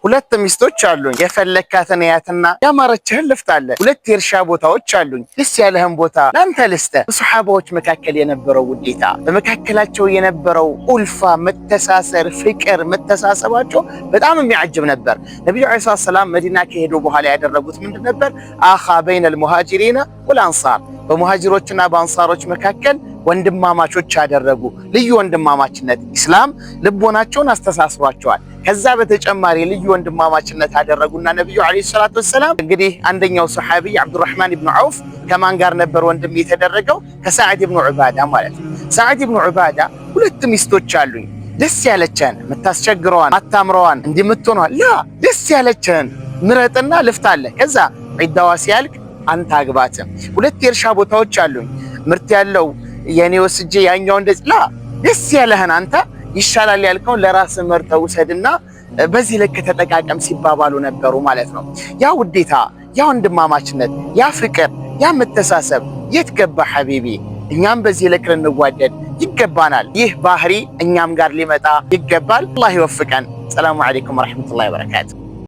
ሁለት ሚስቶች አሉኝ። የፈለካትን ያትና ያማረችህን ልፍታለህ። ሁለት የእርሻ ቦታዎች አሉኝ። ደስ ያለህን ቦታ ለአንተ ልስጥህ። በሰሓባዎች መካከል የነበረው ውዴታ፣ በመካከላቸው የነበረው ኡልፋ፣ መተሳሰር፣ ፍቅር፣ መተሳሰባቸው በጣም የሚያጅብ ነበር። ነቢዩ ዓለይሂ ሰላም መዲና ከሄዱ በኋላ ያደረጉት ምንድን ነበር? آخى بين المهاجرين والأنصار፣ በሙሃጅሮችና በአንሳሮች መካከል ወንድማማቾች አደረጉ። ልዩ ወንድማማችነት ኢስላም ልቦናቸውን አስተሳስሯቸዋል። ከዛ በተጨማሪ ልዩ ወንድማማችነት አደረጉና ነቢዩ ዓለይሂ ሰላቱ ወሰላም እንግዲህ አንደኛው ሰሓቢ ዓብዱራሕማን ብኑ ዐውፍ ከማን ጋር ነበር ወንድም የተደረገው? ከሳዕድ ብኑ ዑባዳ ማለት ነው። ሳዕድ ብኑ ዑባዳ ሁለት ሚስቶች አሉኝ፣ ደስ ያለችህን የምታስቸግረዋን፣ አታምረዋን፣ እንዲህ የምትሆነዋን ላ ደስ ያለችህን ምረጥና ልፍታለህ። ከዛ ዒዳዋ ሲያልቅ አንተ አግባትም። ሁለት የእርሻ ቦታዎች አሉኝ፣ ምርት ያለው የኔ ወስጄ ያኛው እንደዚህ ላ ደስ ያለህን አንተ ይሻላል ያልከውን ለራስህ መርጠህ ውሰድና በዚህ ልክ ተጠቃቀም ሲባባሉ ነበሩ ማለት ነው። ያ ውዴታ፣ ያ ወንድማማችነት፣ ያ ፍቅር፣ ያ መተሳሰብ የት ገባ حبيبي? እኛም በዚህ ልክ ልንዋደድ ይገባናል። ይህ ባህሪ እኛም ጋር ሊመጣ ይገባል። አላህ ይወፍቀን። ሰላሙ ዓለይኩም ወረሕመቱላሂ ወበረካቱ።